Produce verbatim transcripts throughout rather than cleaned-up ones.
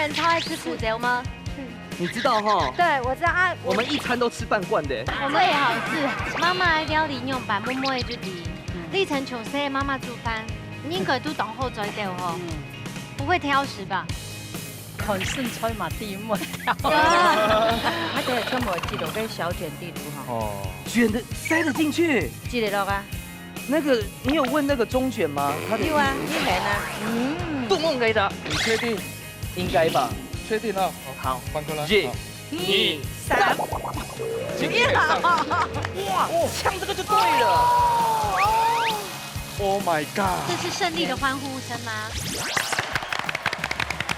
你超愛吃苦椒嗎？你知道哈，對，我知道啊，我们一餐都吃半罐的。我最好吃。媽媽个料理樣般，妹妹就知。你曾從細媽媽煮飯，應該都當好嘴斗吼，不會挑食吧？看身材嘛，知毋會。啊，對，全部記錄个小卷地圖哈。哦，卷的塞得进去。記得落啊。那个，你有问那个中卷吗？他的有啊，你很啊。嗯。动梦给的，你确定？应该吧？确定啊？好，翻过来。耶好二三，经典。哇，哦，像这个就对了。 Oh my god！這是勝利的歡呼聲嗎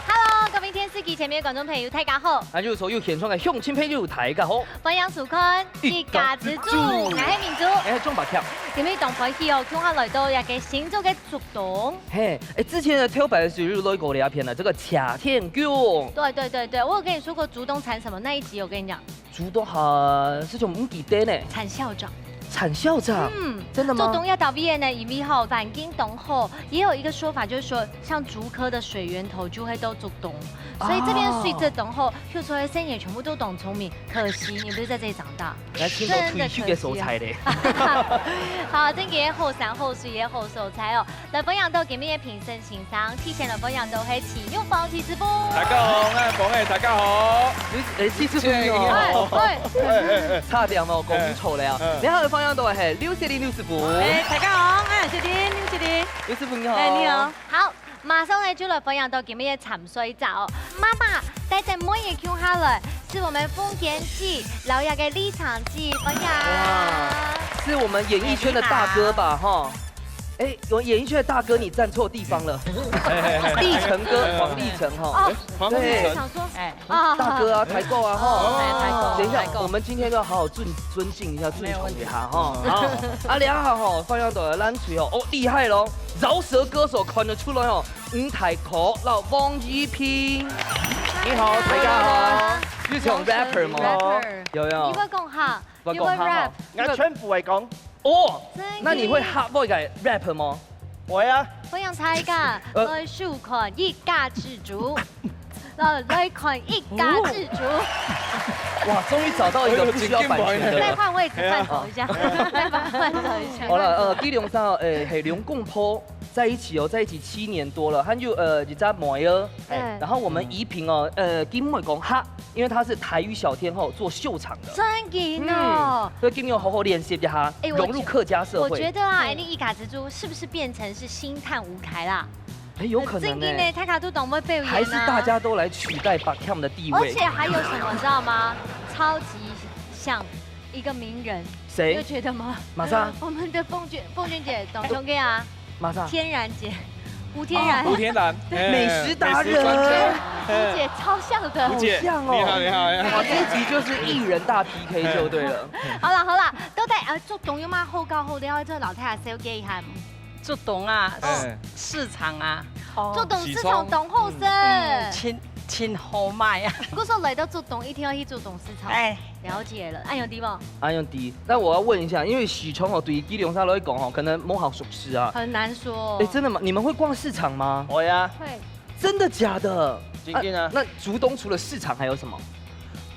？Hello，各位電視機前面的觀眾朋友，大家好，還有所有現場的鄉親朋友，大家好，歡迎收看一家之煮，我係明珠。哎，中白跳。今日當歡喜哦，共下來到一個新竹个竹東。嘿，哎，之前的頭擺就有來過這片了，這個謝天宮。對對對對，我有跟你說過竹東產什麼那一集，我跟你講，竹東哈，是從毋記得呢。產校長。產校長，嗯，真的嗎？竹東也特別呢，因為吼環境當好，也有一個說法就是說，像竹科的水源頭就會到竹東，所以這邊水質當好，就說生意全部都當聰明。可惜你不是在這裡長大。來，聽到退休的所在咧。好，真个好山好水个好所在哦。來，歡迎到今日个評審先生，提前來歡迎到係徐玉芳徐師傅。大家好，我係寶妹，大家好。你，哎，徐師傅你哎好。哎，哎哎哎，差點哦，講錯了啊嗯！你好，歡迎到係劉雪玲劉師傅。哎，大家好，我係雪玲，劉雪玲。劉師傅你好。哎，你好。好，馬上呢就來歡迎到今日个參賽者哦。媽媽帶等妹仔共下來，是我們鳳娟姐，老爺个麗長姐，歡迎。哇，是我們演藝圈的大哥吧？哈。哎，我演藝圈的大哥，你站錯地方了。立成哥，黃立成哈。哦，黃立成。想說哎，啊，大哥啊，抬高啊，哈。哎抬高等一下抬，高我們今天就好好尊尊敬一下，尊崇一下哈。好，啊，良好哈，歡迎到藍隊哦，哦，厲害咯，饒舌歌手看得出來哦，吳太科，然後王一平。你好，大家好。又像rapper嘛， rapper 有有你？會講哈？會講哈你會 rap？我全部會講。哦，真的那你會哈會个 rap 嗎？會啊。歡迎大家呃來收看一家之煮。來來看一家之煮。哇，終於找到一個不需要版權的了。再換位置換走一下，再換換走一下。好了，呃，基隆上，呃，係兩公婆在一起哦，在一起七年多了，還有呃一隻妹哦。對然後我們怡萍哦，呃，今會講哈，因為她是台語小天后，做秀場的。真緊哦。所以今天要好好練習一下，哎我融入客家社會。我覺得啊，哎，你一家之煮是不是變成是星探舞台啦？哎，有可能呢真緊呢，。大家都當會表演啊。還是大家都來取代 Beckham 的地位？而且還有什麼，你知道嗎？超級像一個名人，你有誰？覺得嗎？馬上我們的鳳娟，鳳娟姐，董兄哥啊，馬上。天然姐，吳天然，吳天然，哎美食達人美食專家吳姐超像的。吴姐，好像哦你好，你好，你好。哇，這一集就是藝人大 P K 就對了。好啦好啦，到底啊，竹東有麼好搞好尞？這老太太紹介一下。竹東啊，哎市場啊，竹東市場當好食。嗯，真真好賣啊。故所來到竹東，一定要去竹東市場。哎，了解了，恁樣對無？阿勇弟，那我要問一下，因為市場哦，對於基隆上來講哦，可能無好熟悉啊。很難說。哎，真的嗎？你們會逛市場嗎？會啊，會。真的假的？真的啊那竹東除了市場還有什麼？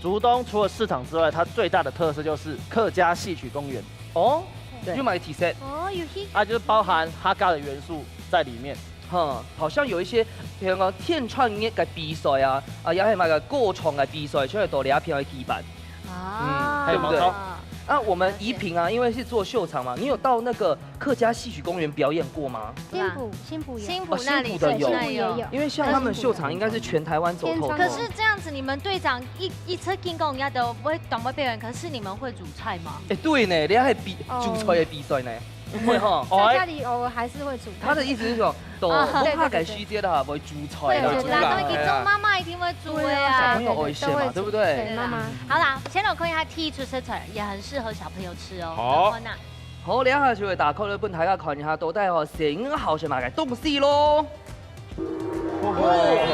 竹東除了市場之外，它最大的特色就是客家戲曲公園。哦，對有麼个特色？哦，有去。它就是包含客家的元素在裡面。哈，好像有一些，比如講天穿越个比賽啊，啊，也還有麼个歌唱个比賽，全部都在這片來舉辦。啊，嗯對不對哦啊，我們怡萍啊，因為是做秀場嘛，你有到那個客家戲曲公園表演過嗎？新埔，新埔有。新埔那裡哦新埔的有那裡也有。因為像他們秀場應該是全台灣走透透。天穿可是這樣子，你們隊長一一出進攻，人家都會懂會表演，可是你們會煮菜嗎？哎，對呢，你還比哦煮菜的比賽呢，會哈。在家裡偶爾還是會煮。他的意思是說，都啊不怕改時節的話，會煮菜啦。會煮啦，會煮啦因為中媽媽一定會煮的小啊朋。友愛吃嘛，對不對？對，媽媽。好啦，先來看一下第一出食材，也很適合小朋友吃哦。好看啊好，這下就會打開來分大家看一下，到底吼，先好食麼个東西咯。哦，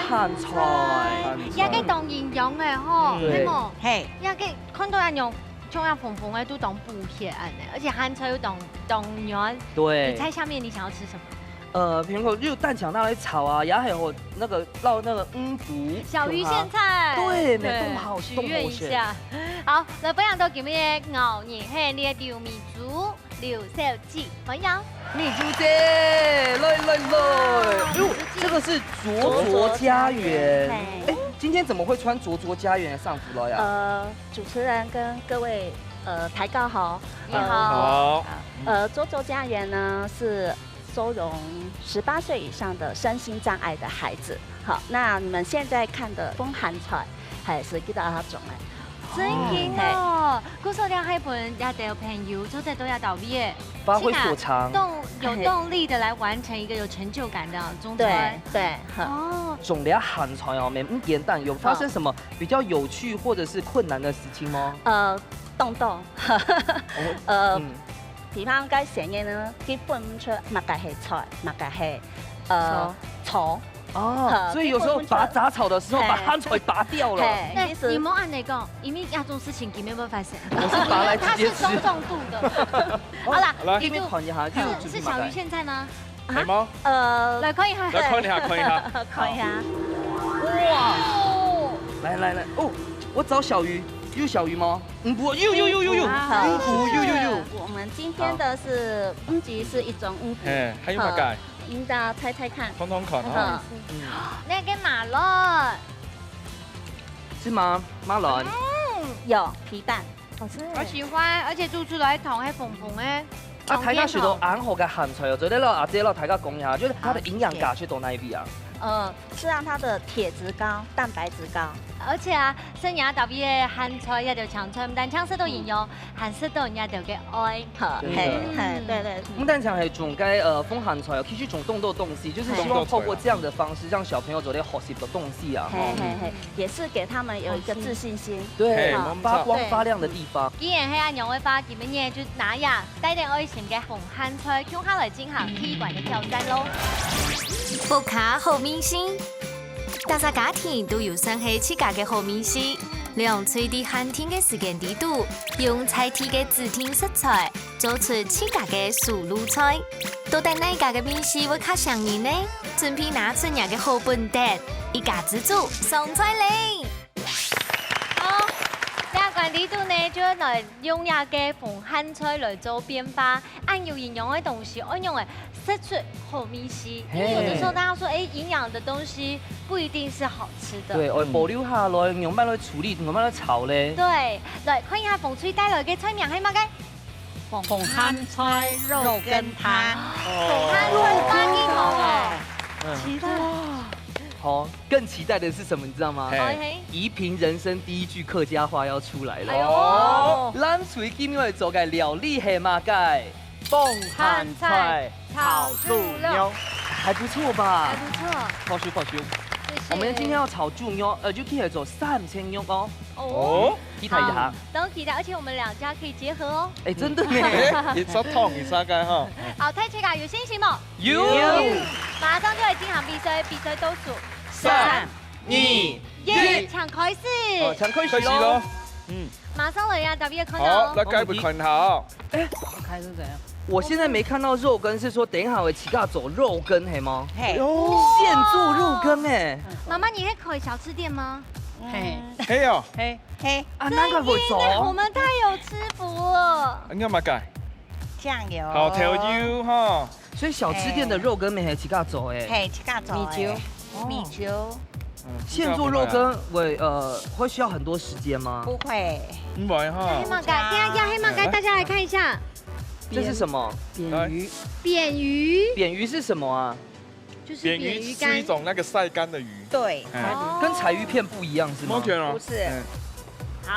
鹹菜。也个當營養个吼，對係無？嘿，也个看到恁樣，像樣紅紅个都當補血恁呢，而且鹹菜又當當軟。你對。猜下面你想要吃什麼？呃，蘋果就蛋黃拿來炒啊，也還有那個摎那個五穀，小魚芡菜。對，對，無錯，許願一下。好，來，分享到今日个牛年系列第五名，朱劉小姐，歡迎。美珠姐，來來來，哇，哎呦，美珠姐。這個是卓卓家園。嘿。哎，今天怎麼會穿卓卓家園的上服來啊？呃，主持人跟各位，呃，大家好。你好。呃，好。呃，卓卓家園呢是收容十八歲以上的身心障礙的孩子。好，那你們現在看的風寒菜，還是給大家種的。真經哦，故所這下分這兜朋友做得到這兜位个，發揮所長。自家動，有動力的來完成一個有成就感的中餐。對，對，好。哦。種這下寒菜哦，毋簡單，有發生什麼比較有趣或者是困難的事情嗎？呃，當多。呃，嗯。 比方該選个呢，佢分毋出麼个係菜，麼个係，呃，草。哦，呃，所以有時候拔雜草的時候，佢分毋出。把寒菜拔掉了。嘿，那你莫恁樣講，因為這種事情根本不會發生。我是拔來直接吃。它是中重度的。好啦，來。你就，這邊看一下，這有準備麼个？是，是小魚芡菜嗎？啊？係嗎？呃，來看一下。來看一下，看一下。看一下。哇！哦。來，來，來，哦，我找小魚，有小魚嗎？ 五穀，有有有有有，哇，五穀，有有有。我們今天的是，五穀是一種五穀。嘿，還有麼个？好，你再猜猜看。通通看哦。嗯。那個馬卵。是嗎？馬卵。嗯。有，皮蛋。好吃欸。我喜歡，而且煮出來糖還紅紅欸。啊，大家食到恁好个鹹菜哦，做得摎阿姐摎大家講一下，就是它的營養價值到哪位啊？嗯，是讓它的鐵質高，蛋白質高。而且啊， 生涯特別个鹹菜，這兜青菜，毋單淨食到營養，還食到人家兜个愛。好，真的。嘿，嘿，對，對。毋單淨係種該，呃，風寒菜哦，其實種當多東西，就是希望透過這樣的方式，讓小朋友做得學習的東西啊，嘿，吼。嘿，嘿，也是給他們有一個自信心。對，嘿，發光發亮的地方。既然係恁樣个話，今晡日就拿呀，帶點愛心个風寒菜，共下來進行第一關个挑戰咯。屋下好味緒。 逐隻家庭都有算係自家个好味緒，兩隊在限定个時間裡肚，用在地个指定食材，做出自家个手路菜。到底哪家个味緒會較餳人呢？準備拿出若个好本事，一家之煮上菜咧！好，這關裡肚呢，就愛來用這个風寒菜來做變化。 恁有營養个東西，愛仰般食出好味緒。因為有的時候大家說，嘿。哎，營養的東西不一定是好吃的。對，愛保留下來，仰般來處理，仰般來炒咧。對，來看一下紅隊帶來个菜名係麼个？風寒菜肉羹湯。風寒菜肉羹湯哦。嗯。期待。哇。好，更期待的是什麼，你知道嗎？嘿。哎，嘿。怡萍人生第一句客家話要出來了。哎呦。藍隊今晡日愛做个料理係麼个？ 風寒菜炒豬肉。還不錯吧？還不錯。好食，好食。謝謝。我們今天要炒豬肉，呃，就可以做三層肉哦。哦。期待一下。好，都期待，而且我們兩家可以結合哦。哎，真的呢。哎，一撮湯，一撮雞哈。好，大家有信心無？有。有。馬上就要進行比賽，比賽倒數。三、二、一，請開始。哦，請開始咯。開始咯。嗯。馬上來呀，大家看到哦。好，來，該位看下哦。 哎，開是怎樣？我現在沒看到肉羹，是說等一下會自家做肉羹，係無？嘿。哦。現做肉羹欸。媽媽，你會開小吃店嗎？嘿。係哦。嘿。嘿。啊，難怪會做。真的耶，那我們太有吃福了。你看麼个？醬油。好，調油哈。所以小吃店的肉羹乜係自家做欸。嘿，自家做欸。米酒。哦。米酒。 嗯，現做肉羹，會，呃，會需要很多時間嗎？不會。毋會哈。黑馬蓋，等一下，黑馬蓋，來。大家來看一下。這是什麼？扁魚。扁魚。扁魚是什麼啊？就是扁魚乾。扁魚是一種那個曬乾的魚。對。哎。哦。跟柴魚片不一樣是嗎？完全哦。不是。哎。好。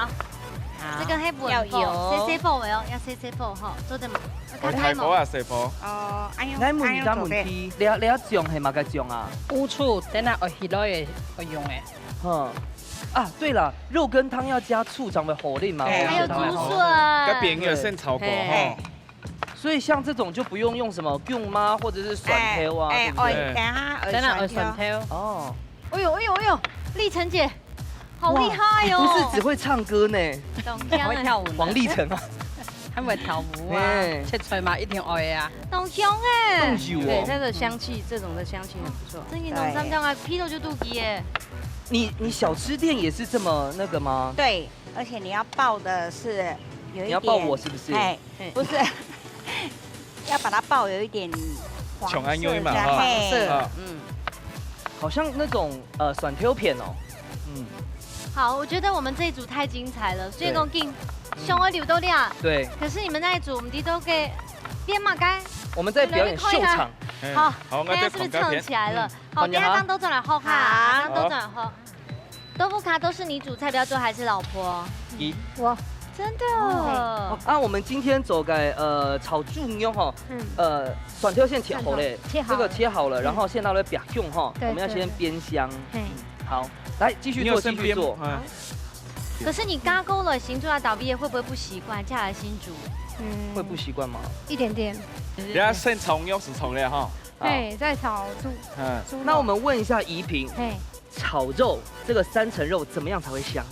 好。這個黑不要油。細細火哦，要細細火吼，做得嘛。要開火啊，細火。哦，哎呦，𠊎問一個問題，哎呦，做得。這，這醬係麼个醬啊？烏醋，等下愛起來个。 會用欸。嗯。啊，對了，肉羹湯要加醋，正會好啉嘛。對啊。還有竹筍。該扁魚先炒過哈。嘿。所以像這種就不用用什麼薑嫲或者是蒜頭啊，哎，對不對？哎，等下愛蒜頭。哦。哎呦，哎呦，哎呦，麗晨姐，好厲害哦。你不是只會唱歌呢。懂，會跳舞呢。黃麗晨啊。還會跳舞啊，嘿。切菜嘛一定愛啊。當香欸。當有哦。對，它的香氣，這種的香氣很不錯。真的，對。兩三張啊，鼻著就肚飢欸。你，你小吃店也是這麼那個嗎？對，而且你要爆的是有一點，你要爆我是不是？嘿，嘿。不是，要把它爆有一點黃色這樣，像恁樣嘛，哈。嘿，黃色。啊。嗯。好像那種，呃，蒜頭片哦。嗯。好，我覺得我們這一組太精彩了，所以講緊，對。想愛留到這。對。可是你們那一組，我們都給編碼該。我們在表演秀場。嗯，好，好，我們再看看。大家是不是撐起來了？嗯。好，等一下當多轉來吼哈，好。當多轉來吼。豆腐咖都是你煮菜比較多，還是老婆？一。我。真的哦。哦，啊，我們今天做个，呃，炒豬肉吼，嗯。呃，蒜頭先切好嘞，蒜頭切好了。這個切好了，嗯。然後先拿來煏香哈，對，我們要先煏香。對，對。嘿。好，來，繼續做，你有先煏，繼續做。嗯。可是你加工了，新竹啊，倒閉會不會不習慣？嫁來新竹。嗯。會不習慣嗎？一點點。等下先炒肉是炒了哈。好。嘿，再炒豬，嗯。豬肉。那我們問一下怡萍，嘿。炒肉，這個三層肉怎麼樣才會香？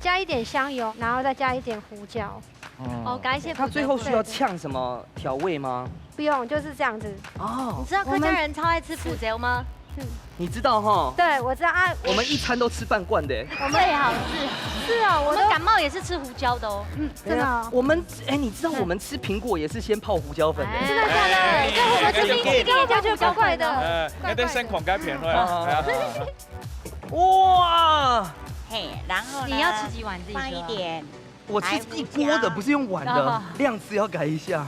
加一點香油，然後再加一點胡椒。哦。哦，加一些胡椒粉。它最後需要嗆什麼調味嗎？不用，就是這樣子。哦。你知道客家人超愛吃胡椒嗎？我們，是。你知道哈？對，我知道啊。我們一餐都吃半罐的。我們最好是。是啊，我都，我們感冒也是吃胡椒的哦。嗯，真的哦。我們，哎，你知道我們吃蘋果也是先泡胡椒粉的。哎。真的假的？哎，對，我們吃蘋果一定要加胡椒粉的。哎，怪怪的。哎，那得先狂干片，怪怪的。哎呀。哇！嘿，然後呢，你要吃幾碗自己说啊。放一點 我吃一锅的，白胡椒。不是用碗的，哦。量词要改一下。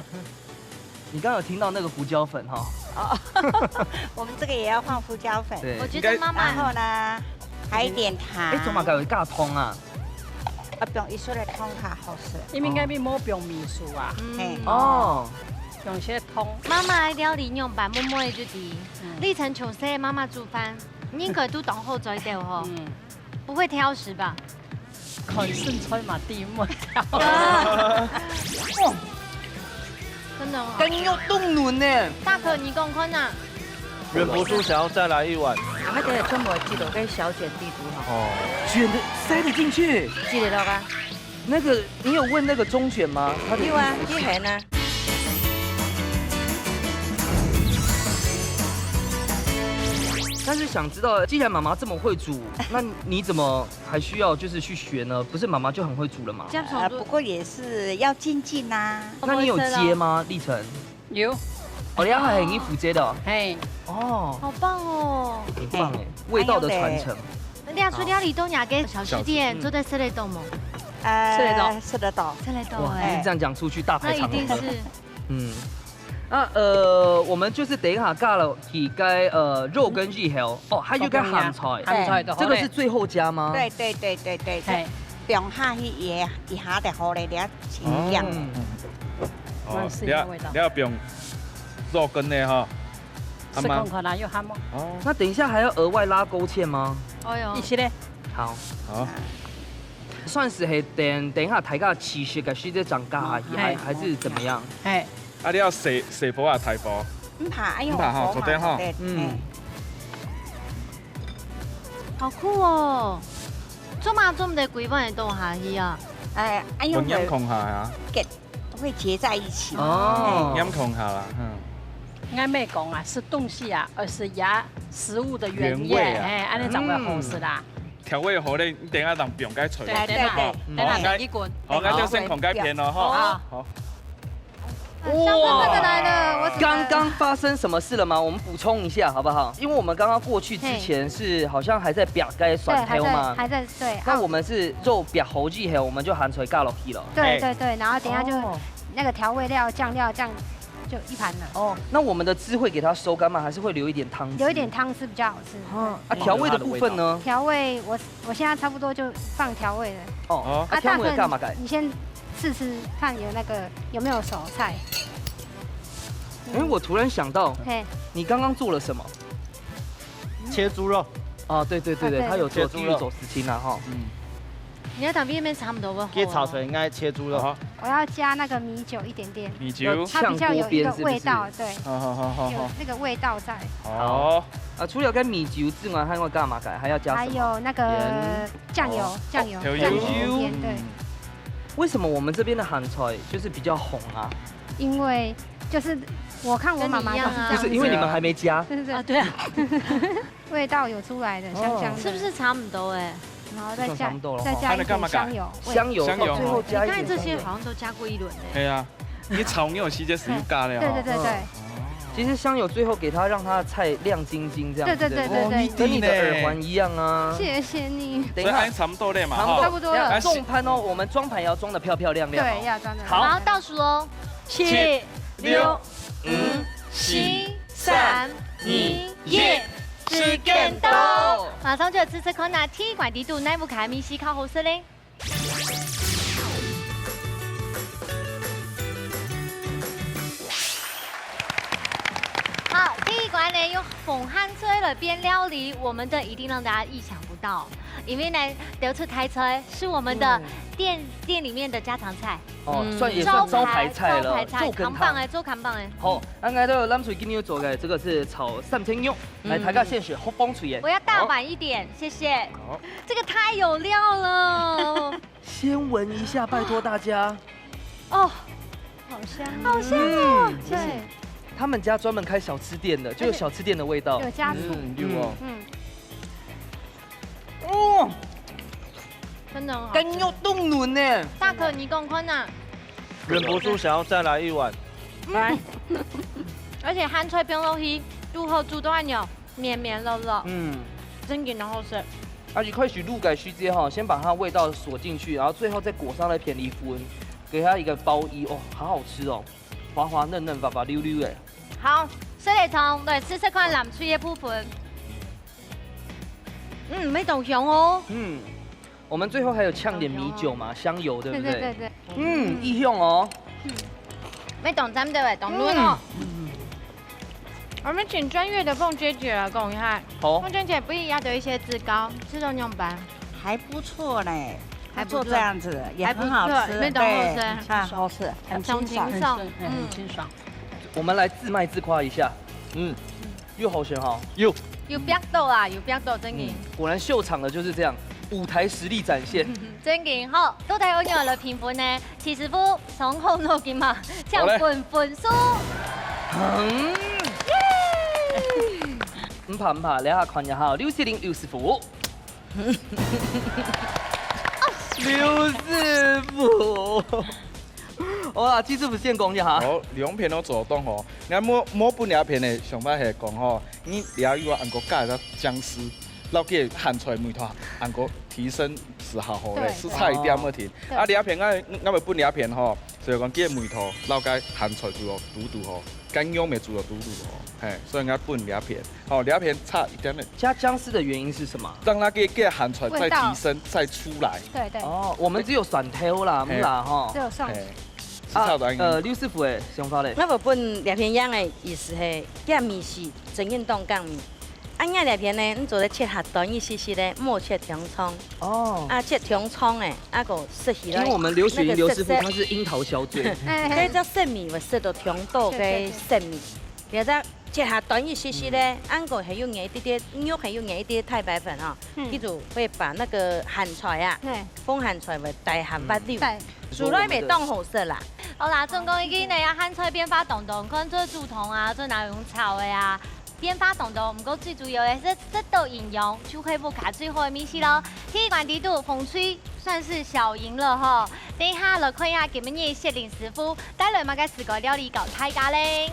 你剛剛有聽到那個胡椒粉哈？哦，我們這個也要放胡椒粉。對。我覺得媽媽，然後呢，還有一點糖。哎，做麼个有加糖啊？啊，放一息仔糖較好食。你們應該比無放味素啊。嗯。嘿。哦。用些糖。媽媽个料理樣般，妹妹就知。嗯。你從細媽媽煮飯，你應該都當好做得吼。嗯。不會挑食吧？ 看身材嘛，知毋會。啊。哦。真的哦。跟肉凍卵呢。大可，你講看啊。忍不住想要再來一碗。啊，那個全部擠到該小卷裡肚吼。哦。捲得，塞得進去。擠得落啊。那個，你有問那個中捲嗎？他的有啊，意思是？佢很啊。但是想知道，既然媽媽這麼會煮，那你怎麼 還需要就是去學呢？不是媽媽就很會煮了嗎？這樣子。呃，不過也是要精進啊。那你有接嗎，立成？有。哦，你還很負責的哦。嘿。哦。好棒哦。很棒哎，味道的傳承。那你要出料理到哪個小吃店，小吃，嗯。做得食得到嗎？呃，吃得到。吃得到。吃得到哇，哎。你這樣講出去，大排長龍。那一定是。嗯。 那，呃，我們就是等一下加了幾個，呃，肉跟魚後，哦，還有個鹹菜。鹹菜的，這個是最後加嗎？對，對，對，對，對，嘿。放下去也，一下就好了，你要清掉。嗯。哦，試一下味道。你要，你要放肉跟的哈。試看看啊，有鹹無？哦。那等一下還要額外拉勾芡嗎？哎喲。一起嘞。好。好。算是係等，等一下大家試食个時節正加下去，嘿。還，還是怎麼樣？嘿。 啊，你要細，細火啊，大火？毋怕，哎喲，毋怕吼，火嘛做得吼。做得，嗯。嘿。好酷哦！做麼做毋得歸碗都下去啊？哎，哎喲，會黏空下啊。結，會結在一起。哦。黏空下啦，嗯。應該沒講啊，是東西啊，而是呀，食物的原味。原味啊。哎，恁樣正會好食啦。嗯。調味好咧，你等下讓放該菜。對，對，等下，對，對。等下，好，一滾。好，那就先放該片咯，吼。好。好。 哇，香噴噴的來了，我怎麼，剛剛發生什麼事了嗎？我們補充一下好不好？因為我們剛剛過去之前是好像還在煏該蒜頭嘛。對，還在，還在，對，啊。那我們是肉煏好以後，我們就鹹菜加落去了。對，哎。對，對，然後等一下就哦。那個調味料、醬料這樣就一盤了。哦，那我們的汁會給它收乾嗎？還是會留一點湯汁？留一點湯汁比較好吃。啊，啊，調味的部分呢？調味我 我現在差不多就放調味了。哦，哦。啊，啊，調味有幹嘛改？大份你先試試看有那個，有沒有熟菜。哎，我突然想到，嘿。你剛剛做了什麼？切豬肉。哦，對，對，對，對，啊，對。他有做，切豬肉。豬肉十七啦，哈。嗯。你要當面面差不多會好哦。給炒成應該切豬肉。好。我要加那個米酒一點點。米酒。它比較有一個味道，要嗆鍋邊是不是？對。好，好，好，好，好。有那個味道在。好。啊，除了該米酒之外，還要幹嘛改？還要加什麼？還有那個 醬油，哦，醬油，哦，醬油。醬油片，對。嗯。为什么我们这边的咸菜就是比较红啊？因为就是我看我妈妈就是这样子。跟你一样啊。不是，因为你们还没加。对对对。啊，对啊。味道有出来的，香香的。是不是差不多哎？然后再加就差不多了再加一点香油味。香油，香油最后加一点香油。你看这些好像都加过一轮哎。对啊，你炒肉时节是有加了哦。对对对对。其实香油最后给它让它的菜亮晶晶这样子。对对对对对。跟你的耳环一样啊。谢谢你。等一下，所以还差不多了嘛，差不多。哈。差不多了。重盘哦，我们装盘也要装的漂漂亮亮。对，要装的。好，倒数哦，七、六、五、四、三、二、一，时间到，马上就要试试看呐，第一关底肚哪屋个米食較好食嘞？ 好，第一关呢，用紅鹹菜來變料理，我們的一定讓大家意想不到，因為呢，得出台菜是我們的店、店裡面的家常菜。哦，算也算招牌菜了，招牌菜，看板哎，做看板哎。好，那來到藍隊今天要做的這個是炒三層肉，來，大家先選好放出耶。我要大碗一點，謝謝。好，這個太有料了。 先聞一下，拜託大家。哦，好香，好香哦。对，他们家专门开小吃店的，就有小吃店的味道。有家族，嗯，有哦。嗯，哦，真的很好。干肉冻伦呢。大可，你讲看呐。忍不住想要再来一碗。来，而且鹹菜放落去，煮好煮到恁樣，綿綿糯糯，嗯，真的很好吃。而且開始滷个時節哈，先把它味道鎖進去，然後最後再裹上那片米粉，給它一個包衣哦，好好吃哦，滑滑嫩嫩，滑滑溜溜哎。好，所以從來試試看藍隊的部分。嗯，味道香哦。嗯，我們最後還有嗆點米酒嘛，香油，對不對？对对对对。嗯，異香哦。味道真的哎，懂luôn哦。我們請專業的鳳姐姐來講一下。好。鳳姐姐不是壓到一些芝糕，吃到樣般？还不错嘞，还不错做这样子也还不错很好吃，味道好吃对，啊，好吃，很清爽。很清爽，嗯嗯，清爽。我們來自賣自誇一下。嗯，又好選哈。又。有變到啊，有變到，真的。嗯，果然秀場的就是這樣，舞台實力展現。真的，好，到底愛仰般來評分呢？徐師傅，上好腦筋嘛，請分分數。嗯。毋怕毋怕，這下看一下劉雪玲劉師傅。劉師傅。好啦，徐師傅先講一下。好，兩片都做得當好。𠊎無無分這片个想法係講吼，你這有啊，恁个加一隻薑絲，摎佢个鹹菜味道，恁个提升係好好嘞，對係差一點仔定。對啊，這片𠊎𠊎會分這片吼，所以講佢个味道，摎該鹹菜煮到堵堵好，該肉也煮到堵堵好，嘿，所以𠊎分這片，吼，這片差一點仔。加薑絲的原因是什麼？讓那個給鹹菜再味道提升再出來。对对，哦，我們只有蒜頭啦，嘿毋啦吼。只有蒜。嘿，啊係差一點。呃，劉師傅个想法咧？我會分這片樣个意思係，這味係真正當講味。啊，你這片呢，你做得切較短一息息咧，莫切長長。哦，啊，切長長个，啊，个食起來。因為我們劉雪玲劉師傅他是櫻桃小嘴。該隻色味會食到長多个色味，然後切較短一息息咧，啊，个還有眼一滴滴，肉還有眼一滴太白粉哈，嗯佢就會把那個鹹菜啊，嘿，紅鹹菜會帶鹹滑溜，对，煮來會當好食啦。好啦，總共已經呢，鹹菜變化當當，看做煮湯啊，做拿來用炒个啊，變化當當。毋過最主要个係食到營養，就係屋下最好个味緒咯。第一關底肚，紅隊算是小贏了吼。等一下來看一下今晡日雪玲師傅帶來麼个自家料理教大家咧。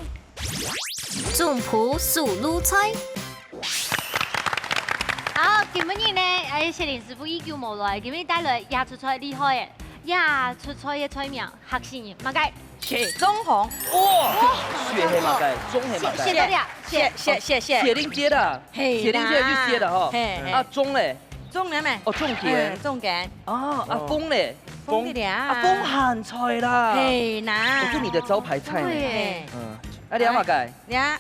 總鋪手路菜。好，今晡日呢，哎，雪玲師傅已久無來，今晡日帶來這出菜厲害个，這出菜个菜名，嚇死人，麼个？雪中紅。哇，雪係麼个？中係麼个？雪到了，雪雪雪雪，雪玲姐的，嘿雪玲姐就雪的哈。嘿啊，中咧？中了沒？哦，種田。嗯，種田。啊，啊，紅咧？紅的啦。啊，紅鹹菜啦。嘿啦。這是你的招牌菜呢。嘿，嗯，啊，你要麼个？你看，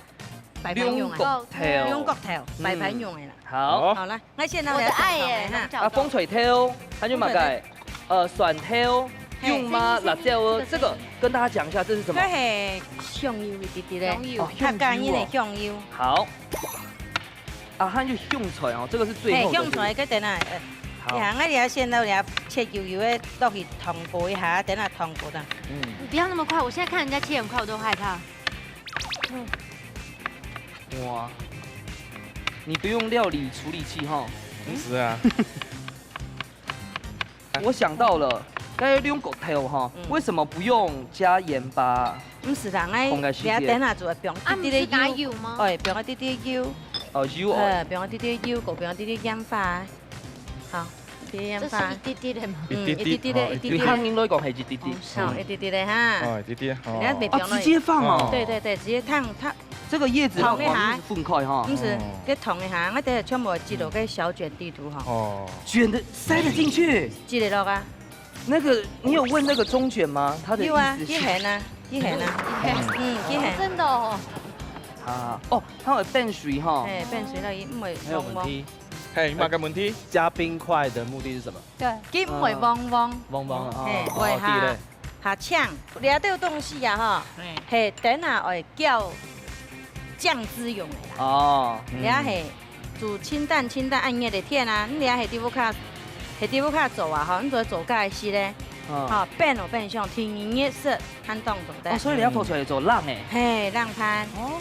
擺盤用个，龍角頭。龍角頭，擺盤用个啦。好，好了，那現在我的愛耶，哈。啊，紅菜頭，還有麼个？呃，蒜頭，嘿用嗎？辣椒哦，這個跟大家講一下，這是什麼？這係香油一滴滴咧。香油哦，客家人的香油。好。啊，還有香菜哦，這個是最後的。嘿，香菜，這等下，呃，好。你看，𠊎這下先到這下切幼幼个落去燙過一下，等下燙過的。嗯。你不要那麼快，我現在看人家切很快，我都害怕。哇，你不用料理處理器哈。嗯，是啊。我想到了，該兩角豆哈，嗯。為什麼不用加鹽巴？毋係啦，𠊎放个時間。這等下就會放一滴滴个油。啊，毋係加油嗎？哎，放一滴滴油。哦，油哦。哎，放一滴滴油，過放一滴滴鹽巴。好，一滴鹽巴。這是一滴滴的嗎？嗯，一滴滴个，一滴滴哦，一滴滴个。一滴滴。對客人來講係一滴滴。哦，好，一滴滴个哈。哦，一滴滴，哦。人家沒放了。啊，直接放哦。對對對，直接燙，燙。這個葉子好像是分開哈。燙一下。毋係，哦。給燙一下，𠊎等下全部擠落該小卷底肚哈。哦。捲的，塞得進去。擠得落啊。 那個，你有問那個中捲嗎？他的意思是有啊，佢鹹啊，佢鹹啊。嗯，佢鹹。真的哦。啊，哦，它有變水哈。嘿，變水了，佢毋會黃黃。還有問題？嘿，麼个問題？加冰塊的目的是什麼？對。佢毋會黃黃。黃黃啊，嘿，哦，會哈。哦，對嘞。下嗆，這兜東西啊，哈，嘿。嘿，等下愛叫醬汁用的啦。哦。這係 煮清淡清淡，恁熱个天啊，你這係在屋下，係在屋下做啊，吼，你做做該个食咧，嗯。吼，變哦變相，天熱熱食，還當做得。哦，所以你愛拖出來做冷个。嘿，冷飯。哦，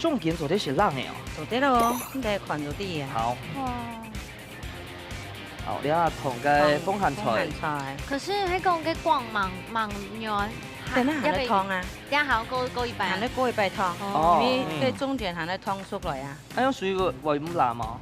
重點做得係冷个哦。做得咯，你得看就知啊。好。哇。好，你愛燙个風寒菜。風寒菜。可是還講个光芒，芒肉啊，等下還愛燙啊。等下還要過，過一擺啊。還愛過一擺燙，哦。因為對中間還愛燙熟來啊。 還有水果，我有拿嗎？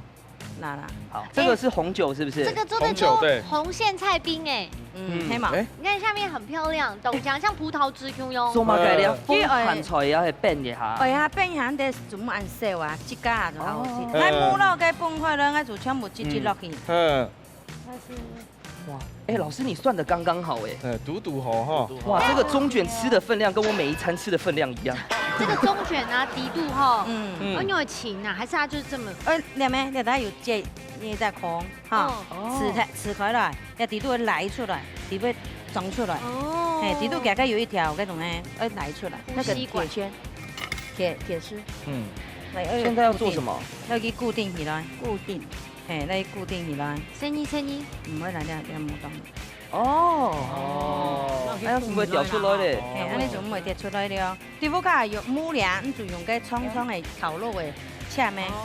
拿啦。好，這個是紅酒是不是？這個做得做紅酒，對。紅莧菜冰欸。嗯，嗯，係嘛？欸。你看下面很漂亮，懂像，像葡萄汁共樣。做麼个你要風寒菜也係冰一下？哎呀，冰一下，你得做麼恁燒啊？自家就好食。哦。哎，無落該冰塊了，𠊎就全部直接落去。嗯。嗯。但是 哇，欸，老師，你算得剛剛好欸。嗯，堵堵好哈。哇，這個中卷吃的分量跟我每一餐吃的分量一樣。這個中卷啊，底肚哈，嗯。嗯。因為輕啊，還是它就是這麼，呃，兩面，你看它有這，你再空哈，哦。撕開，撕開來，要底肚會拉出來，底部會長出來。哦。嘿，底肚大概有一條，該種呢，要拉出來，那個吸管。鐵圈，鐵，鐵絲。嗯。來，要有現在要做什麼？固定，要給固定起來。固定。 嘿，來固定起來。細義，細義。毋會啦，這，這無動。哦。哦。哎呀，係毋會掉出來咧？嘿，恁樣就毋會掉出來了。在屋下用木梁，你就用該長長个烤肉个切咩？哦。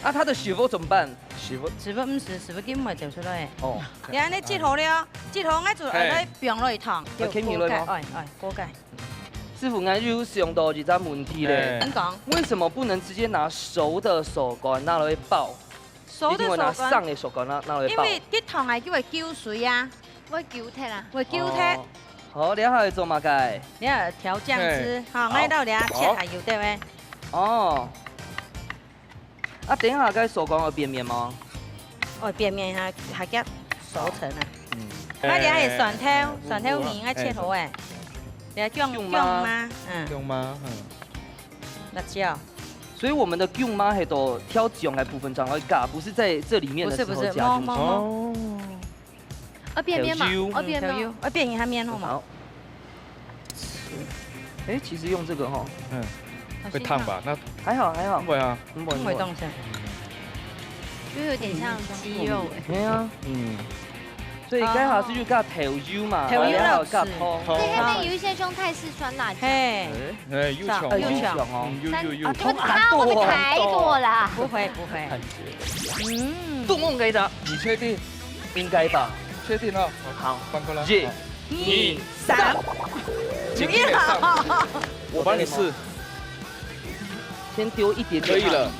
啊，它的屎朏怎麼辦？屎朏？屎朏毋係，屎朏根本掉出來。哦。你恁樣切好了，切好，𠊎就愛來放落去燙，嘿。要掀起來嗎？鍋蓋，哎，哎，鍋蓋。師傅，𠊎又想到一個問題咧。哎。你講。為什麼不能直接拿熟的筍乾拿來爆？ 熟的筍乾。一定會拿生个筍乾拿，拿來爆。因為佢燙下佢會勼水啊。會勼忒啊。會勼忒。哦。好，這下愛做麼个？你要調醬汁，嘿。哈，好。𠊎到這下切下油，對不對？哦。啊，等一下該筍乾會變綿嗎？哦，變綿下，下腳熟成啊。嗯。𠊎這下係蒜頭，哎，蒜頭泥，𠊎切好欸。哎。這薑，薑嫲。薑嫲，嗯。薑嫲，嗯。辣椒。 所以我們的薑嫲係到調醬个部分正會加，不是在這裡面的時候加進去。不是，不是，無，無，無。哦。愛變綿嘛，調油。愛變綿。嗯，調油，愛變一下綿好無？好。欸，其實用這個吼。嗯，會燙吧？那還好，還好。不會啊。不會，不會。不會動。就有點像雞肉欸。對啊。嗯。 所以該下係就加豆油嘛，豆油還有加湯。湯。對，下面有一些是用泰式酸辣醬。嘿。哎，又強哦。哎，又強哦。嗯，又，又，又。啊，就會燙，會燙到啦。不會，不會。嗯。都忘記了。你確定？應該吧。確定哦。好。翻過來。一、二、三。今天也上。我幫你試。先丟一點點。可以了。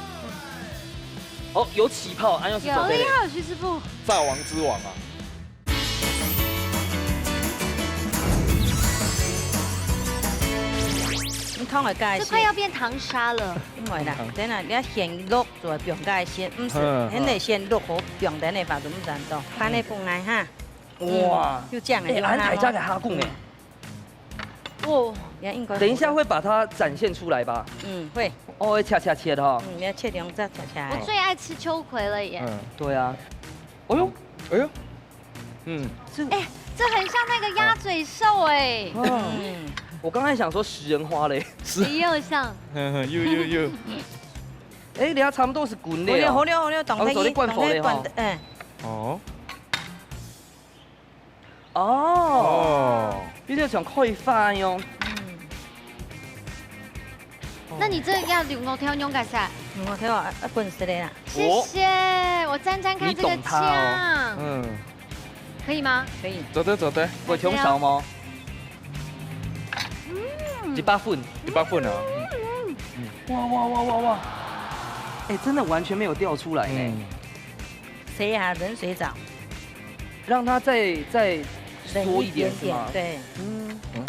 哦，有起泡，哎，又是做對的。有厲害，徐師傅。炸王之王啊。 你燙个該先。這快要變糖沙了。毋會啦，等下你愛先落，就愛放該先，毋係，嗯，嗯。現在先落好，放等下放就毋知道。嗯。翻个分來哈。哇。嗯，就這樣了，欸，就好了。恁大隻个蝦公欸。嗯。哦。你看應該好了。等一下會把它展現出來吧？嗯，會。哦，會切切切的哈。嗯，你要切兩隻切切來。我最愛吃秋葵了耶。嗯。對啊。哎呦，哎呦。 嗯。這，哎，這很像那個鴨嘴獸哎。哦。嗯。我剛才想說食人花嘞。是。也有像。呵呵，有，有，有。哎，等下差不多係滾了哦。好了，好了，好了，當然，哦，做得關火了吼。當然關，嗯。哦，哦，哦，有點像開花一樣。嗯。那你這要留我挑用个啥？留我挑啊，啊，本色的啦。謝謝，我沾沾看這個醬。你懂它哦。嗯。可以嗎？可以。做得，做得。會忒少嗎？嗯。一百分。一百分啊。嗯。哇，哇，哇，哇，哇。哎，真的完全沒有掉出來呢。嗯。 水啊，冷水澡。讓它再，再縮一點，冷一點點，是嗎？對。嗯。嗯。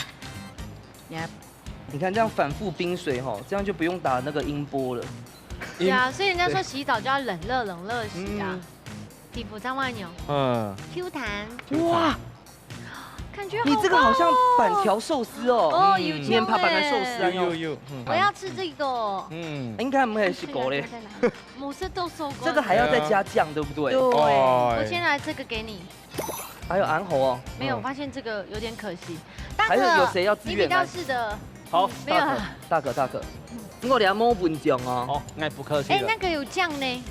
你看。你看这样反复冰水吼，这样就不用打那个音波了。对啊，所以人家说洗澡就要冷热冷热洗啊。嗯。皮肤这样按摩。嗯。Q弹。哇，感觉好棒哦。你这个好像板条寿司哦。哦，有嗯。面帕板的寿司啊，有，有，有，嗯。我要吃这个。嗯。应该毋係食过咧。在哪？我是都说过。这个还要再加酱，对不对？对。哦。我先来这个给你。还有安侯哦。没有，嗯。发现这个有点可惜。大可，还是有谁要支援？你比较适合。好。没有啊。大可，大可，大可。我等下没分酱哦。好，那不客气了。哎，那个有酱呢。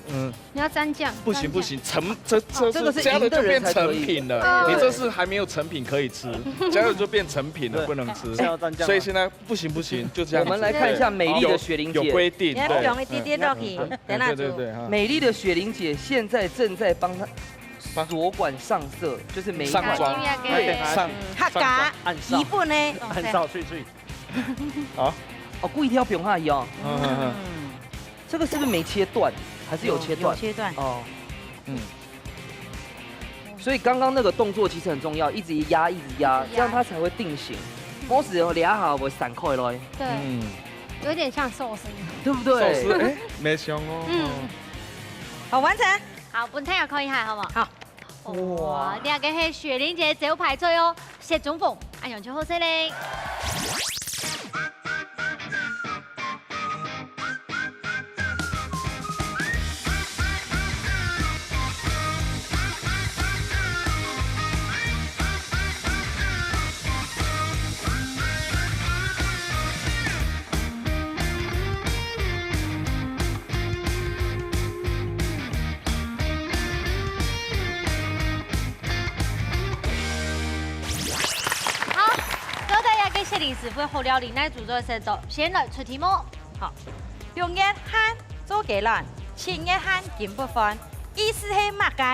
嗯。你要沾酱。不行，沾酱。不行，成，这，这，这个是加了就变成品了。赢的人才可以。对。你这是还没有成品可以吃，加了就变成品了，对。不能吃。是要蘸酱吗？所以现在不行，不行，就这样子。我们来看一下美丽的雪玲姐。有，有规定，你要放一滴滴落去，对。嗯。等下煮。对，对，对，哈。美丽的雪玲姐现在正在帮她锁管上色，就是每一款。上妆。对。上，客家，上妆。日本的。按照，脆脆。好。哦，故意挑平下去哦。嗯，嗯，嗯。嗯。这个是不是没切断？还是有切断？有，有切断。哦。嗯。 所以刚刚那个动作其实很重要，一直压，一直压，一直压。这样它才会定型。嗯。Moss有两下会散开来。对。嗯。有点像寿司。对不对？寿司，哎，没想哦。嗯。好，完成。好，本台也看一下，好不好？好。哇，哇。这个是雪玲姐招牌菜哦，雪中凤，哎呦，就好吃嘞。 好，到底這个雪玲師傅个好料理哪組做得食到？先來出題目。好，六月鹹做雞卵，七月鹹金不換，意思係麼个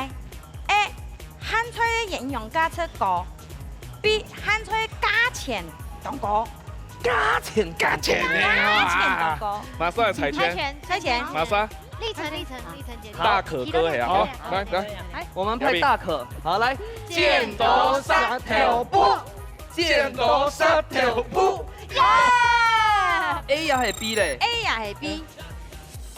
？A，鹹菜个營養價值高。B，鹹菜價錢當高。價錢，價錢呢？價錢當高。馬上來猜拳。猜拳，猜拳。馬上。 立成，立成，立成姐姐。大可哥呀，好，來，來。來，我們派大可，好，來。剪刀石頭布，剪刀石頭布。耶！A也係B咧？A也係B。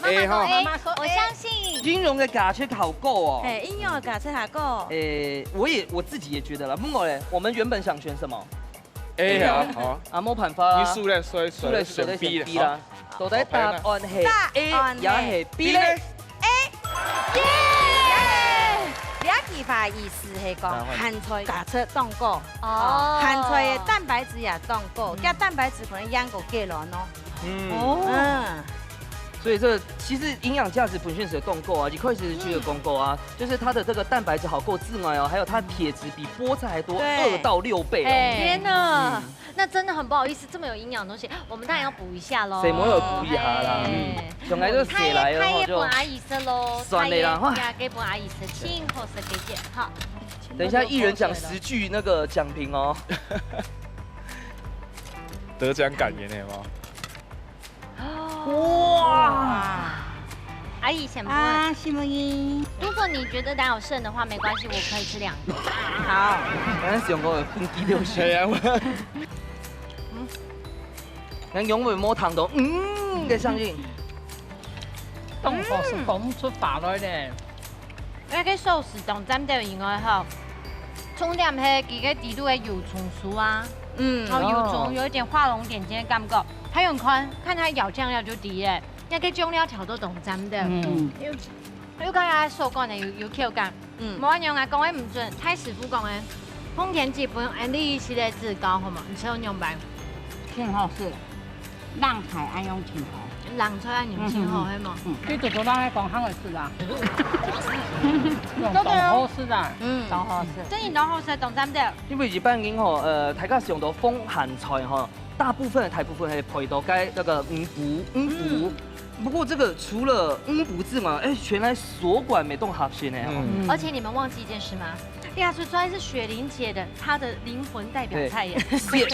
A哈。媽媽說A，媽媽說A。我相信。應用个價值好高哦。嘿，應用个價值好高。誒，我也，我自己也覺得啦。不過咧，我們原本想選什麼？ A啊，好。啊，無辦法啊。你輸了，所以，輸了，所以選B啦。好。到底答案係A也係B咧？A。耶！這句話意思係講，鹹菜價值當高。哦。鹹菜个蛋白質也當高，嗯。這蛋白質可能養過雞卵哦。嗯。哦。嗯。 所以這其實營養價值本身係當高啊，一開始就有講過啊，就是它的這個蛋白質好夠之外哦，還有它鐵質比菠菜還多對。二到六倍哦。嘿。天哪，嗯。那真的很不好意思，這麼有營養的東西，我們當然要補一下嘍。所以我有補一下啦，哎。嗯，想來就寫來了，太，太也不好意思嘍，算了啦，太也，哈。也給不好意思，請好食給姐，好。等一下，一人講十句那個講評哦。得獎感言有沒有？ 哇！阿姨先問。啊，什麼意？如果你覺得哪有剩的話，沒關係，我可以吃兩個。好。剛才想過分低流血。哎呀，我，嗯。人永遠無聽到，嗯，个聲音。當好食，講毋出話來呢。 該个壽司當讚个以外吼，重點係佢个底肚个油蔥酥啊，嗯。然後油蔥有一點畫龍點睛的感覺，還有看，看它咬醬料就知咧，該个醬料調到當讚个。嗯。又，又看佢手感呢，有，有口感。嗯。無恁樣啊，講个毋準，太師傅講个，紅田子分恁樣一息仔子高，好無？你食到仰般？真好食，冷菜愛用清湯。冷菜恁樣先好，嗯，嗯，係無？嗯。你做做人个講行个事啊。用當好食啊，嗯。當好食。真係當好食，當讚个。因為一般人吼，呃，大家想到風寒菜吼，大部分大部分係配到該那個五穀，五穀。嗯。不過這個除了五穀之外，哎，原來鎖管乜當合適呢吼。嗯。而且你們忘記一件事嗎？ 哎呀，所以說是雪玲姐的，她的靈魂代表菜耶，對。雪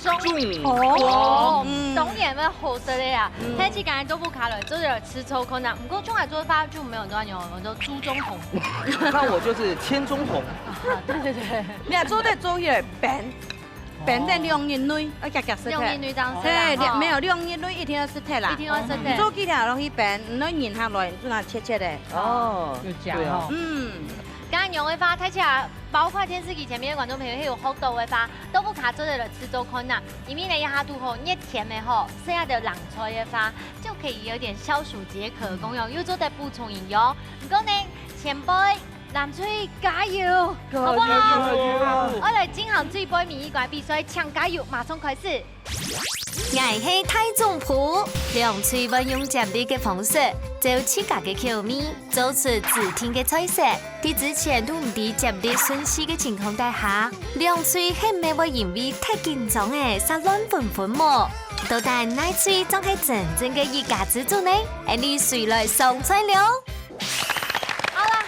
中紅。中紅。哦，嗯。當然愛好食个啊。嗯。但是剛才豆腐卡了，做得試做看啊。不過中海做法就沒有很多牛，我說豬中紅。那我就是千中紅。啊，對對對。你看做得做起來，扁，扁得兩日內，要夾夾食个。兩日內當食啦，嘿，兩，吼。沒有，兩日內一定要食忒啦。一定要食忒。做起來容易扁，你要忍下來，你就拿切切的。哦，有夾，對啊。吼。嗯。 該樣个話，大家包括電視機前面个觀眾朋友，還有學到个話，都不卡做得來試做看啊。因為呢，這下堵好熱天个吼，食下个冷菜个話，就可以有點消暑解渴个功用，又做得補充營養。不過呢，前輩，藍隊加油，好不好？加油，加油。好，來進行最尾一關比賽，請加油，馬上開始。 𠊎係大總鋪，兩隊會用接力个方式，照自家个口味，做出指定个菜色。在之前都毋知接力順序个情況底下，兩隊係毋係會因為忒緊張而殺亂紛紛無？到底哪隊正係真正个一家之主呢？𠊎俚隨來上菜了。好啦，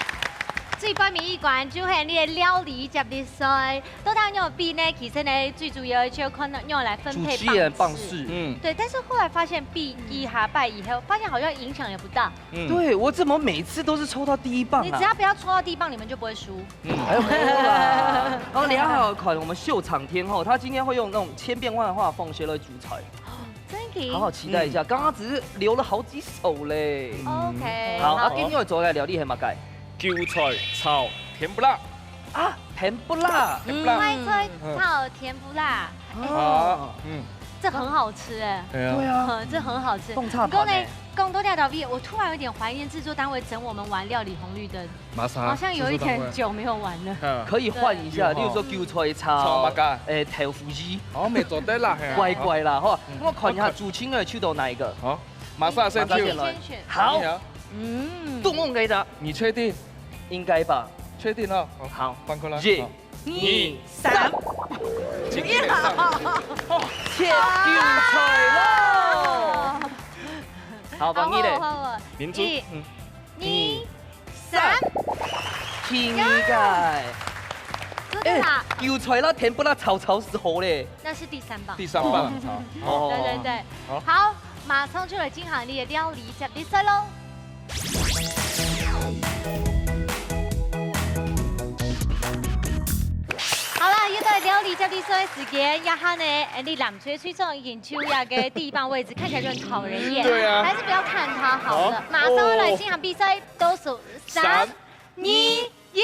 最尾一關就係𠊎俚个料理接力賽。 到底仰般比呢？其實呢，最主要就看到仰般來分配主持人棒次。棒次。嗯。對，但是後來發現比幾下擺以後，發現好像影響也不大。嗯。對，我怎麼每次都是抽到第一棒啊？你只要不要抽到第一棒，你們就不會輸。嗯，哎呦，沒有啦。然後良好的款，我們秀場天后，她今天會用那種千變萬化的方式來煮菜。 真的？好好期待一下，嗯。剛剛只是留了好幾手嘞。OK，好，啊，好。今日愛做个料理係麼个？韭菜炒甜不辣。啊，甜不辣。甜不辣。嗯。快脆炒甜不辣。哦。啊，嗯。這很好吃哎。對啊。對啊。嗯，這很好吃。凍炒飯欸。不過呢，講到這道菜，我突然有點懷念製作單位整我們玩料理紅綠燈。 麼儕？好像有一點久沒有玩了。嗯。可以換一下，對。例如說韭菜炒，炒麼个？欸，豆腐乳。哦，乜做得啦，係啊。乖乖啦，吼。嗯。𠊎看一下主持人抽到哪一個。好，麼儕先抽？麼儕先選。好。你啊。嗯。杜夢給的。你確定？應該吧。確定哦。好。好，翻過來。一、好。二、三。今天的上。哦，切韭菜咯。好，換你咧。好，好，好。民主。一、嗯。二、 三。天意个。真的啦。欸，韭菜啦，甜不辣炒炒就好咧。那是第三棒。第三棒。哦。哦。對，對，對。好。好，馬上就來進行你个料理接力賽咯。好啦，又到料理接力賽个時間，這下呢，欸，你藍隊隊長已經抽這個第一棒位置，看起來就很討人厭。對啊。還是不要看他好了。好。馬上來進行比賽。 倒數三、三、二、一，一，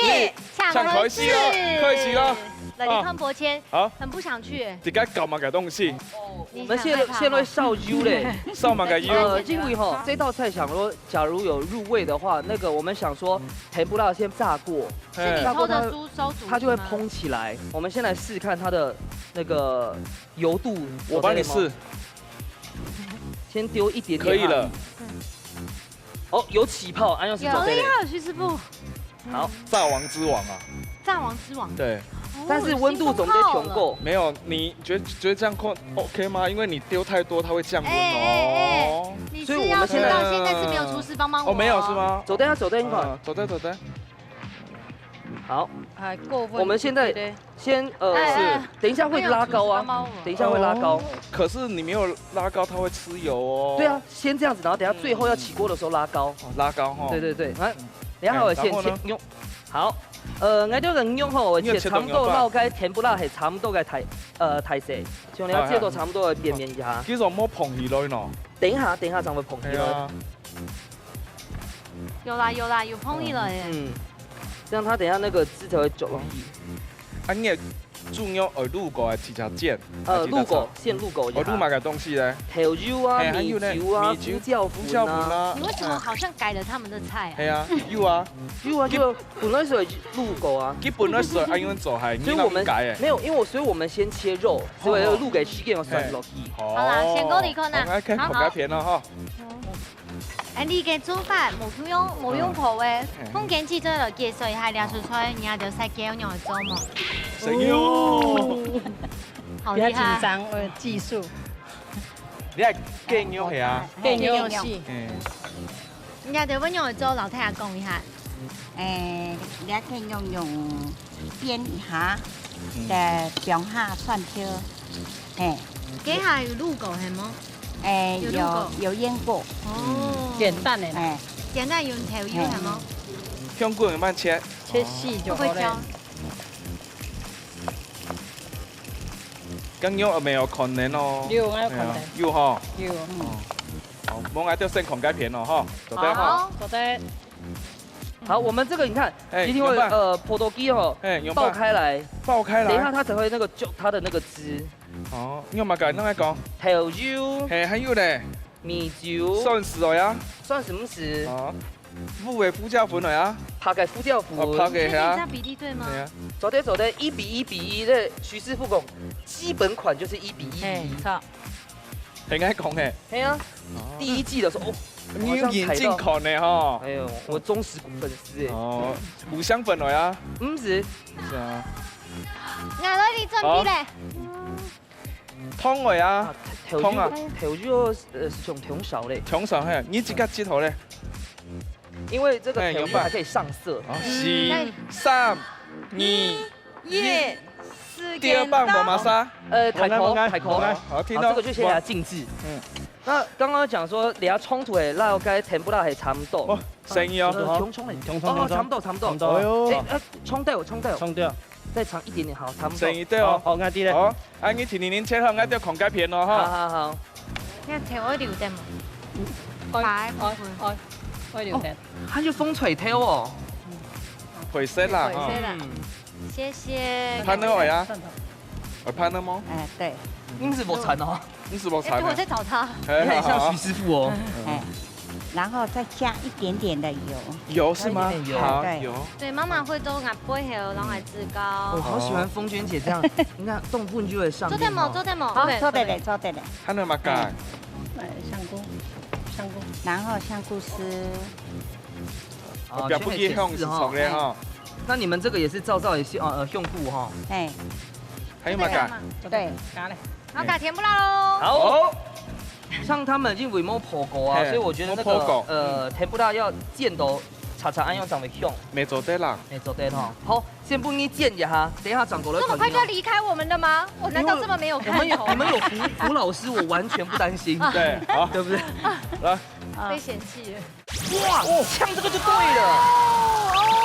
搶開始了，開始了。來，你看伯謙，啊。很不想去耶。自家搞麼个東西？你很害怕嗎？我們現在，現在燒油咧。燒麼个油？呃，因為吼，這道菜想說，假如有入味的話，那個我們想說，甜不辣先炸過，是你偷的豬手煮的嗎？炸過它，它就會蓬起來。我們先來試看它的那個油度。我幫你試。先丟一點點下去。可以了。 哦，有起泡，恁樣係做得个。有，有，徐師傅。好。炸王之王啊。炸王之王。對。哦，但是溫度總得調夠。起風泡了。沒有，你覺得，覺得這樣控，OK嗎？因為你丟太多，它會降溫哦。欸，欸，欸，你是要知道現在是沒有廚師幫忙我哦。所以我們現在，哦，沒有是嗎？做得啊，做得，你看。嗯，做得，做得。好。欸，夠溫，我們現在對不對？ 先，呃，哎，哎，是，等一下會拉高啊，沒有廚師幫忙我。等一下會拉高。哦，可是你沒有拉高，它會吃油哦。對啊，先這樣子，然後等一下最後要起鍋的時候拉高。哦，拉高哈。對，對，對，來，等一下還有先切，哎，然後呢？用，好，呃，𠊎兜个肉吼，切差不多，你有切到牛排？摎該甜不辣係差不多个大，呃，大細，像你要切到差不多个扁扁一下。哎，哎。其實莫蓬起來喏。等一下，等一下正會蓬起來。對啊。有啦，有啦，有蓬起來耶。嗯，這樣它等一下那個汁才會走落去。啊，你个豬肉愛滷過還係直接煎？呃，還係滷過，先滷過一下。哦，滷麼个東西呢？豆油啊，嘿，還有呢，米酒啊，米酒、胡椒粉啊。胡椒粉啊。你為什麼好像改了他們的菜啊？嘿啊，有啊。有啊，就本來係滷過啊。佢本來係恁樣做，係，所以我們，你哪會改欸？沒有，因為我，所以我們先切肉，所以滷个時間要算落去。哦。好啦，先過你看啦。好，OK，好，好。好，該片了哈。恁呢个做法無用，無用婆个。嗯。風捲姐再來介紹一下這道菜，你愛就使教仰般做無？使用。好厲害！不要緊張，我有技術。你愛雞肉係啊？雞肉絲。嗯。你愛就仰般做，摎大家講一下。誒，你愛雞肉用煸一下，嗯。再放下蒜頭，嘿。這下有滷過係無？誒，有滷過。有，有醃過。哦。簡單个啦。誒。簡單用豆油係無？嘿。香菇愛慢慢切。切細就好了。會不會焦？剛剛有沒有可能哦？有，還有可能。哎呀，有吼。有。哦。好，我們就先看該片了哈，做得哈。好。做得。好，我們這個你看，哎，一定會，有辦法。呃，葡萄雞哦，哎，有辦法。爆開來。爆開來。等一下它才會那個，就它的那個汁。 哦，你有麼个？你來講。豆油。嘿，還有咧。米酒。蒜絲哦呀。蒜絲毋使。哦，烏个胡椒粉哦呀。白个胡椒粉。哦，白个，係啊。確定這比例對嗎？係啊。做得，做得，一比一比一，這徐師傅講，基本款就是一比一比一。嘿，著。很愛講嘿。係啊，哦。第一季的時候，哦，你有認真看呢吼。好像踩到。哎呦，我忠實粉絲哎。哦，五香粉哦呀。毋使。是啊。𠊎來，你準備咧。好。 湯个啊，啊，豆油，湯啊。豆油，呃，係用湯燒个。湯燒嘿，你自家切好咧。因為這個豆油還可以上色。哎，有辦法。好，四、嗯。三、二、一，時間到。第二棒，我馬上。呃，大哥，我來，大哥。我來。好，聽到。好，這個就先給它靜置。嗯。那剛剛講說，你要衝突的，那我該甜不辣還差不多。哦，生意哦。呃，好。衝，衝的。衝，衝，哦，衝，衝。差不多，差不多。差不多。哎呦。哎，哎，衝掉，衝掉。衝掉。 再長一點點，好，差不多。生意對哦。好，好，𠊎知咧。好，啊，你天天切好，𠊎就看該片咯，哈。好，好，好。該豆愛留等無？哎，白部分。哎，哎，愛留等。哦，它就風吹豆哦。配色啦，哈。配色啦。嗯。謝謝。潘呢愛啊？愛潘呢嗎？哎，對。你毋使無慘哦。 你是無慘啊？哎，對，我在找他。哎，你很像徐師傅哦。好，好。哎，然後再加一點點的油。油是嗎？加一點油。好，對。油。對，媽媽會都拿背後，然後來自高。我好喜歡鳳娟姐這樣，你看，動不動就會上面哦。做得無？做得無？好，對，做得咧，做得咧。做得。還有麼个？哎。哎，香菇，香菇。然後香菇絲。哦，哦，表不一樣是重的哈。全部切絲哦。那你們這個也是照照也是，哦，呃，香菇哈。哎。還有麼个？對。加咧。 好，該甜不辣咯。好。好。像他們因為無烰過啊，嘿，所以我覺得那個，無烰過。呃，甜不辣要煎到茶茶恁樣正會香。無做得啦。無做得哈。好，先分你煎一下，等一下轉過來看你哦。這麼快就要離開我們了嗎？我難道這麼沒有看頭嗎？因為我們有，我們有胡，胡老師，我完全不擔心。對，好。對不對？來。被嫌棄了。 哇，哦。嗆這個就對了。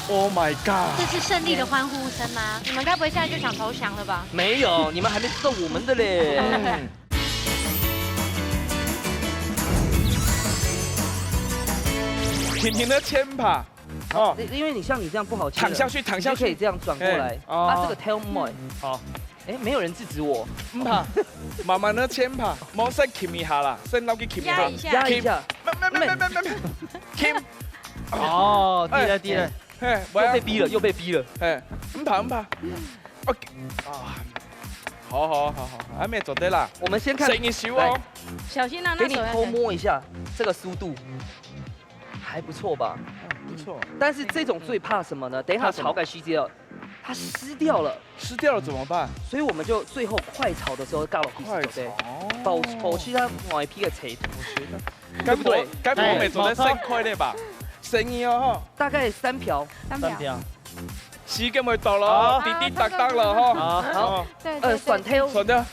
Oh my god！這是勝利的歡呼聲嗎？你們該不會現在就想投降了吧？沒有，你們還沒動我們的嘞。嗯。平平的切吧，哦。因，因為你像你這樣不好切的，躺下去，躺下去。你就可以這樣轉過來。哎，哦。啊，這個挑妹。好。 哎，沒有人制止我。毋怕，慢慢的切吧，莫先撳一下啦，先摎佢撳一下。壓一下。壓一下。撳。慢，慢，慢，慢，慢，撳。哦，對了，哎，對了。嘿，又被逼了，又被逼了。嘿，毋怕，毋怕。OK，啊，好，好，好，好，還沒做得啦。我們先看。生意燒哦。來。小心啊，那手要小心。給你偷摸一下，這個速度。 還不錯吧？嗯，不錯。但是這種最怕什麼呢？等一下炒个時節哦，怕什麼？它濕掉了。濕掉了怎麼辦？所以我們就最後快炒的時候，加落去就對。快炒。保，保持它外皮的脆度。我覺得，對不對？該不會，該不會做得生快咧吧？哎，生意哦，吼。大概三瓢。三瓢。三瓢。時間會到了，好。滴滴答答了，吼。好。好。哦。對，對，呃，蒜頭。對。蒜頭。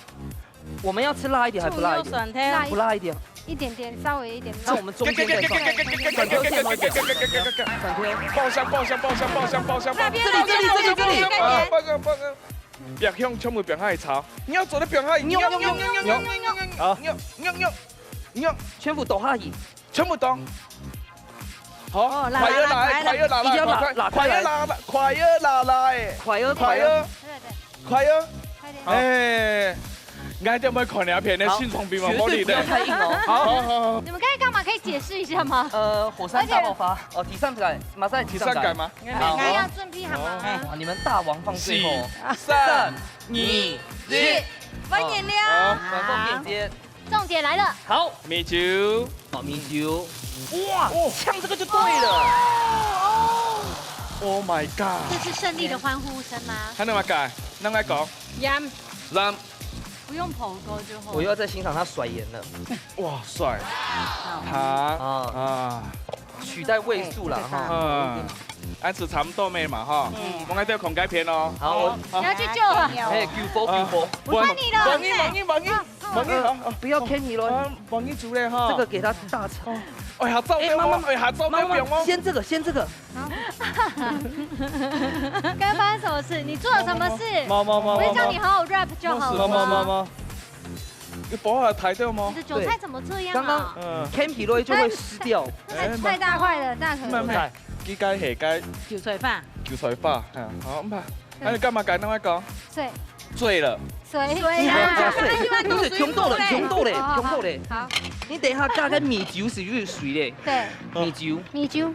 我們要吃辣一點還不辣一點？醋油蒜頭。不辣一點。一點點，稍微一點辣。那我們中間再放。蒜頭先放一點。蒜頭。爆香，爆香，爆香，爆香，爆香，爆香。那邊，這裡，這裡，這裡，這裡。爆香，爆香，爆香。爆香，全部放下去炒。你愛做得放下去。好。全部倒下去。 全部動。好，哦，拉，快點拉，拉，快點拉，拉，一定要拉，快，拉開來。快點拉，拉，快點拉，拉，快點，快點，快點。對，對。快點，快點。快點。好。哎，𠊎等愛看這片个，好，心臟病嘛，絕對不要太硬哦。好，好，好，好。你們剛才幹嘛？可以解釋一下嗎？呃，火山大爆發。而且，哦，第三改，馬上第三改。第三改嗎？好。哎呀，準備好嗎？好。哎，哇，你們大王放最後。四、三、二、一。歡迎了。好，好，好，放鏈接。重点来了。好，米酒。哦，米酒。哇，哦，呛这个就对了。哦，Oh my god！这是胜利的欢呼声吗？还能么改？能来讲。盐。盐。不用泡过就好。我又要再欣赏他甩盐了。哇，帅。好。糖。啊。啊。取代味素啦，哈。嗯。 恁樣差不多咩嘛，哈。嗯。我们再看该片哦。好，我好。你要去救啊。哎，救火，救火。我帮你了。帮你，帮你，帮你，帮你，好，好。不要看你咯。啊，帮你煮嘞，哈。这个给他大炒。哎呀，照哎，妈妈，哎呀，照妈妈，先这个，先这个。刚发生什么事？你做了什么事？妈妈，妈妈，我会叫你好好 rap 就好了。妈妈，妈妈。你把我抬掉吗？你的韭菜怎么这样啊？刚刚嗯。看起来就会湿掉。哎，太大块了，大可不。慢慢。 佢个係个韭菜花。韭菜花，哈，好，毋怕。嗯。哎，你干嘛改那么高？水。醉了。水。水啊。不是，穷到了，穷到了，哦，好，穷到了。好。你等一下加个米酒是不是水嘞？对。米酒。米酒。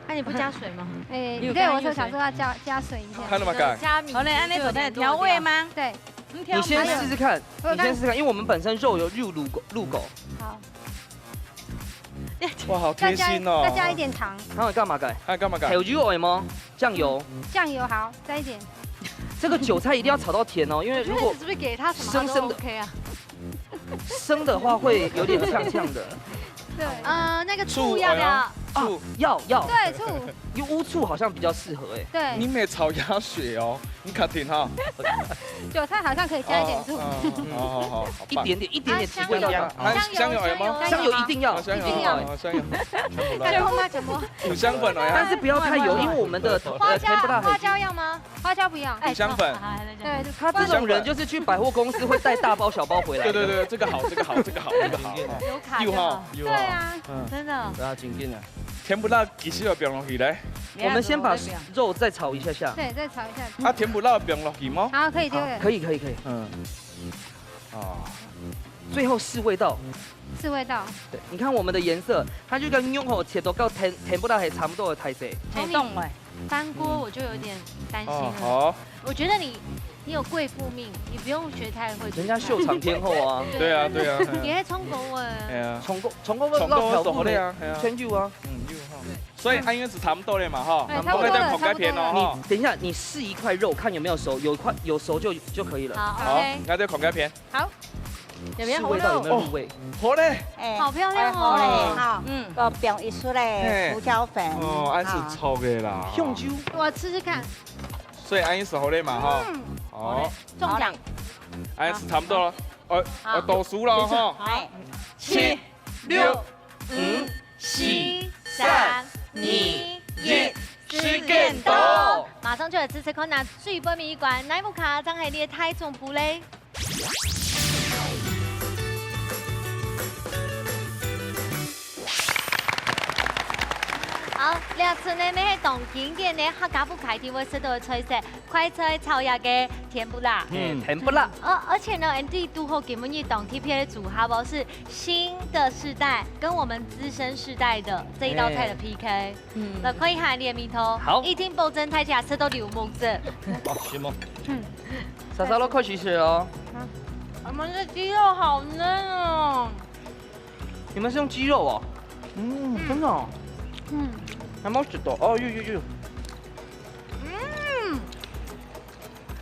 那你不加水吗？哎，你有对，我就想说要加，加水一下。看到吗，改？加米酒好嘞，按呢就有点做得调味吗？对。嗯，调味。你先试试看，我有看。你先试试看，因为我们本身肉有入卤过，入过。好。 哇，好贴心哦。再加，再加一点糖。还要干嘛改？还要干嘛改？还有油有吗？酱油。酱油好，再一点。这个韭菜一定要炒到甜哦，因为如果我觉得是不是给他什么他都生生的，OK啊？生的话会有点呛呛的。对。呃，那个醋要不要？醋，哎呀，醋。啊，要，要。对，醋。有乌醋好像比较适合哎。对。你没炒鸭血哦。 你确定哈？韭菜好像可以加一点醋。哦，哦，哦，好，好，好棒。一点点，一点点提味道就好。啊，香油，香油，香油有吗？香油一定要，啊，香油，一定要。哦，香油。全部来。全部吗？全部。有香粉了呀。但是不要太油，因为我们的，呃，花椒，甜不辣很花椒要吗？花椒不要。有香粉。哎，好，好，好，好。对，就它这种人就是去百货公司会带大包小包回来的。对，对，对，这个好，这个好，这个好，这个好。有卡就好。有哈。有哈。对啊。嗯。真的。对啊，紧紧啊。甜不辣几时要放落去嘞？我们先把肉再炒一下下。对，再炒一下。啊，甜不辣放落去吗？好，可以，可以。好，可以，可以，可以。嗯。哦。最后试味道。试味道。对，你看我们的颜色，它就跟肉吼切到跟甜，甜不辣还差不多的大小。哎，懂了。翻锅我就有点担心了。哦，好。我觉得你，你有贵妇命，你不用学太会煮菜。人家秀场天后啊。对啊，对啊，对啊。你还冲口味。哎呀。冲口，冲口味冲口味老朴素做好了呀，哎呀。全有啊。嗯，有哈。所以按样子差不多了嘛，哈。哎，差不多了，我们再看该片哦，差不多了。哈。你等一下，你试一块肉，看有没有熟，有一块，有熟就，就可以了。好，好，OK。那再看该片。好。有没有试味道有没有入味？哦，好嘞。哎，好漂亮哦。哎，好嘞，哈。嗯。个放一丝嘞，嘿。胡椒粉。哦，还是好。臭的啦。香油。我吃吃看。所以按样子好嘞嘛，哈。嗯。哦。重讲。好嘞。按样子差不多了。哦，好。哦，倒数了哈。哎。七、六、五、四、三、二、一，时间到。马上就来试试看，那最尾面一关，哪一家正系你个大总部嘞？ 好，這陣呢，乜係當經典个客家屋開店會食到个菜色，快菜炒這个甜不辣。嗯，甜不辣。而，而且呢，Andy都好今晡日當特別个組合哦，是新的世代跟我們資深世代的這一道菜的哎。P K。嗯。來看一下你个味道，好。一定保證大家食到流目汁。哦，是嗎？嗯。莎莎都開始食哦。啊。我們的雞肉好嫩哦。 你們是用雞肉哦？嗯，嗯。真的哦。嗯。還蠻好食的哦，有，有，有。嗯。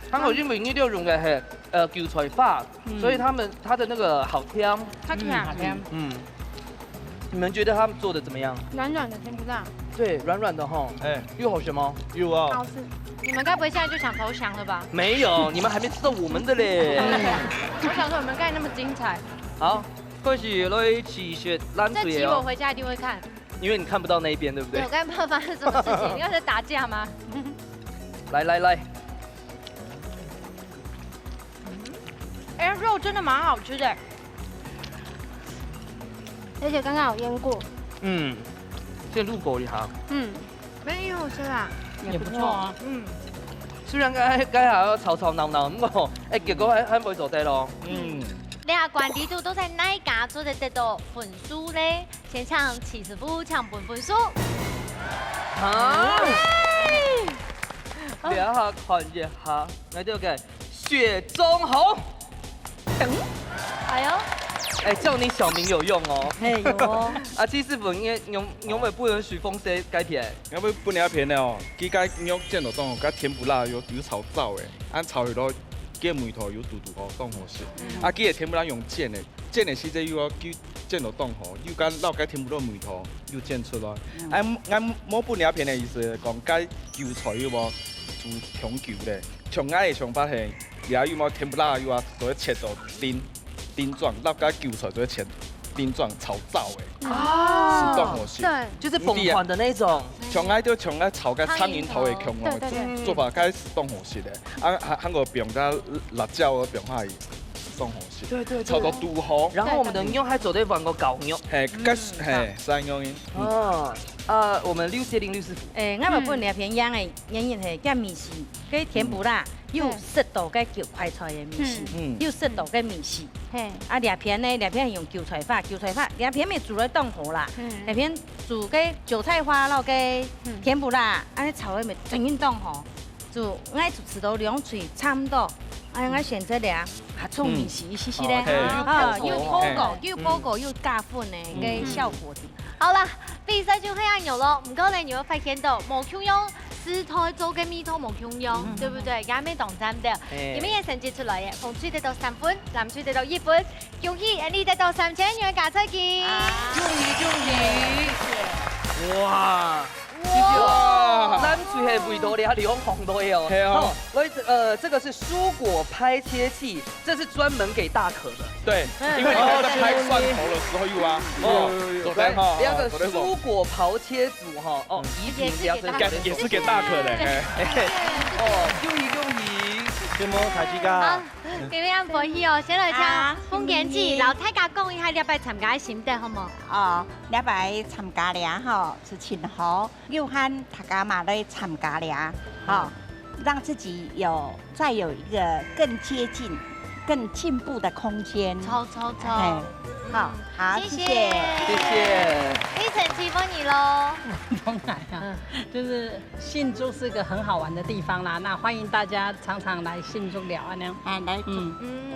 它好像因為你用个係，呃，韭菜花，嗯。所以他們，它的那個好甜。它甜。嗯，好甜。嗯。你們覺得他們做的怎麼樣？軟軟的，甜不辣。對，軟軟的吼。哎。又好吃嗎？有哦。好吃。你們該不會現在就想投降了吧？沒有，你們還沒吃到我們的嘞。我想說，你們剛才那麼精彩。好。 開始來試食冷水哦。這集我回家一定會看。因為你看不到那一邊，對不對？對，我剛才不知道發生什麼事情，你要在打架嗎？來，來，來。哎，肉真的蠻好吃的。而且剛剛有醃過。嗯，這入口一下。嗯。 沒有，是吧？也不錯啊。嗯。雖然該，該下要吵吵鬧鬧，毋過，哎，結果還，還會做得咯。嗯。這關底肚到底哪一家做得得到分數呢？先請徐師傅請分分數。好。哎。這下看一下，來，這個雪中紅。等。哎呦，哎，叫你小名有用哦。嘿，有哦。啊，七師傅，你你有没有不允许风吹该片？要不不了片了哦，佢个肉煎到當好，个甜不辣有有炒燥诶，俺炒起來，个味道有堵堵好，當好食。啊，佢个甜不辣用煎个，煎个時節又要佢煎到當好，又个老个甜不辣味道又煎出來。俺俺無不了片个意思，講个韭菜有無煮長久咧？像俺个想法係，也有無甜不辣又啊，都切到丁丁狀，落个韭菜都切丁狀炒燥个，啊，是當好食。對，就是崩盤的那種。從來就從來炒个蒼蠅頭个共樣个做法，該是當好食个。啊，還還有放个辣椒个放下去，當好食。對對對。炒到堵好。然後我們的肉還做得放个絞肉。嘿，該是嘿，三樣。哦，啊，我們劉杰林劉師傅。誒，𠊎嘛分兩片樣个，原因係該味緒，該甜不辣，又食到該韭快菜个味緒，嗯，又食到該味緒。嘿，啊，兩片呢，兩片用韭菜花，韭菜花，兩片乜煮來當好啦。嗯，兩片煮个韭菜花咯，个甜不辣，安尼炒个乜真正當好。就愛煮食到兩喙差不多，哎，𠊎選擇兩，啊，重味緒一些些咧，哦，OK，啊，又補過，又補過，又加分呢，个效果的。好啦，比賽就係恁樣咯。毋過呢，你會發現到無共樣，食材做个味道無共樣，對不對？也沒當讚的。你們也成績出來耶，紅隊得到三分，藍隊得到一分。恭喜，恁樣得到三千元个加菜金。恭喜恭喜！哇！哇！藍隊係為到了兩項都有。係啊。好，來，呃，這個是蔬果拍切器，這是專門給大可的。對，因為你們在拍蒜頭的時候有啊。哦，有有有，來，來哈，第二個蔬果剽切組哈，哦，怡萍，也是給大可的。也是給大可的，哎。哦，恭喜恭喜！有沒有台階啊？好，今天很歡喜哦，先來請鳳娟姐，摎大家講一下這擺參加个心得，好無？哦，這擺參加了吼，是真好。 有喊大家嘛來參加了，吼，讓自己有再有一個更接近、更進步的空間。超超超！嘿，好，好，謝謝，謝謝。謝謝。非常期待你咯。當然啊，就是新竹是個很好玩的地方啦，那歡迎大家常常來新竹尞啊，那樣。啊，來，嗯，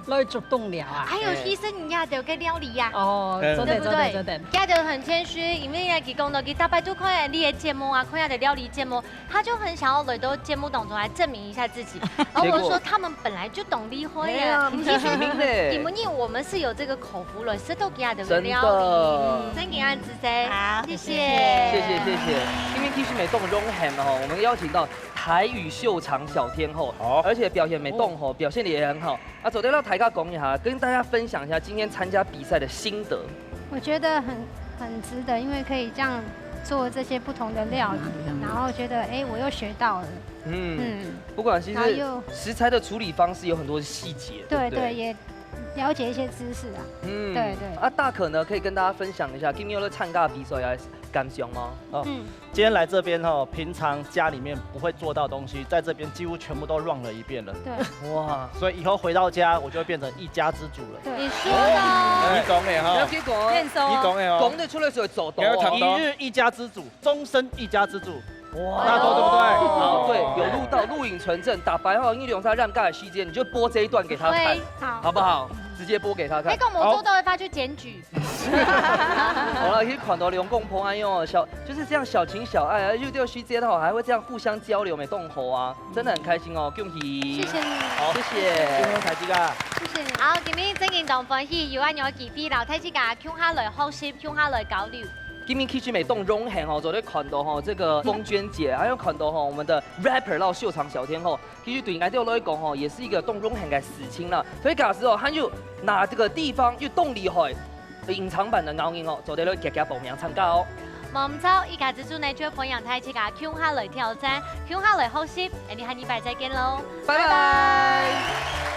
來竹東尞啊。還有犧牲你家的个料理呀。哦，做得做得做得。家的很謙虛，因為佢講到佢大擺都看你的節目啊，看你的料理節目，他就很想要來到節目當中來證明一下自己。然後我說他們本來就懂得會耶，其實你們我們是有這個口福了，食到佢的料理，真的，真的恁仔細，好，謝謝，謝謝謝謝。今天其實乜當榮幸哦，我們邀請到台語秀場小天后，好，而且表現乜當好，表現得也很好。 啊，做得摎大家講一下，跟大家分享一下今天參加比賽的心得。我覺得很很值得，因為可以這樣做這些不同的料理，然後覺得哎，我又學到了。嗯，不管其實食材的處理方式有很多的細節，對不對？對，也了解一些知識啊。嗯，對對。啊，大可呢，可以跟大家分享一下，今天有參加比賽啊，感想嗎？哦，嗯。 今天來這邊吼，平常家裡面不會做到東西，在這邊幾乎全部都 run 了一遍了。對，哇，所以以後回到家，我就會變成一家之主了。對，你說的，你講的哈，不要去講，你講的哦，講得出來就會做到哦。一日一家之主，終身一家之主，哇，大家說對不對？好，對，有錄到，錄影存證，大擺吼，你兩儕兩家的時間，你就播這一段給他看，好不好？直接播給他看。哎，跟我們做到的話就檢舉。 好了，去看到兩公婆哎喲，小就是這樣小情小愛啊，又掉西街道，還會這樣互相交流，沒動火啊，真的很開心哦，恭喜！謝謝你，好，謝謝，恭喜大家，謝謝你。好，今日真正當歡喜，有恁樣機會，摎大自家共下來學習，共下來交流。今日其實乜當榮幸吼，做得看到吼這個鳳娟姐，還有看到吼我們的 rapper 摎秀場小天后， 其實對𠊎兜來講吼，也是一個當榮幸个事情啦。所以假使哦，還有哪個地方有當厲害，隱藏版个咬人哦，做得來遽遽報名參加哦。無毋著，一家之主呢就歡迎大自家共下來挑戰，共下來學習，𠊎兜下禮拜再見囉，拜拜。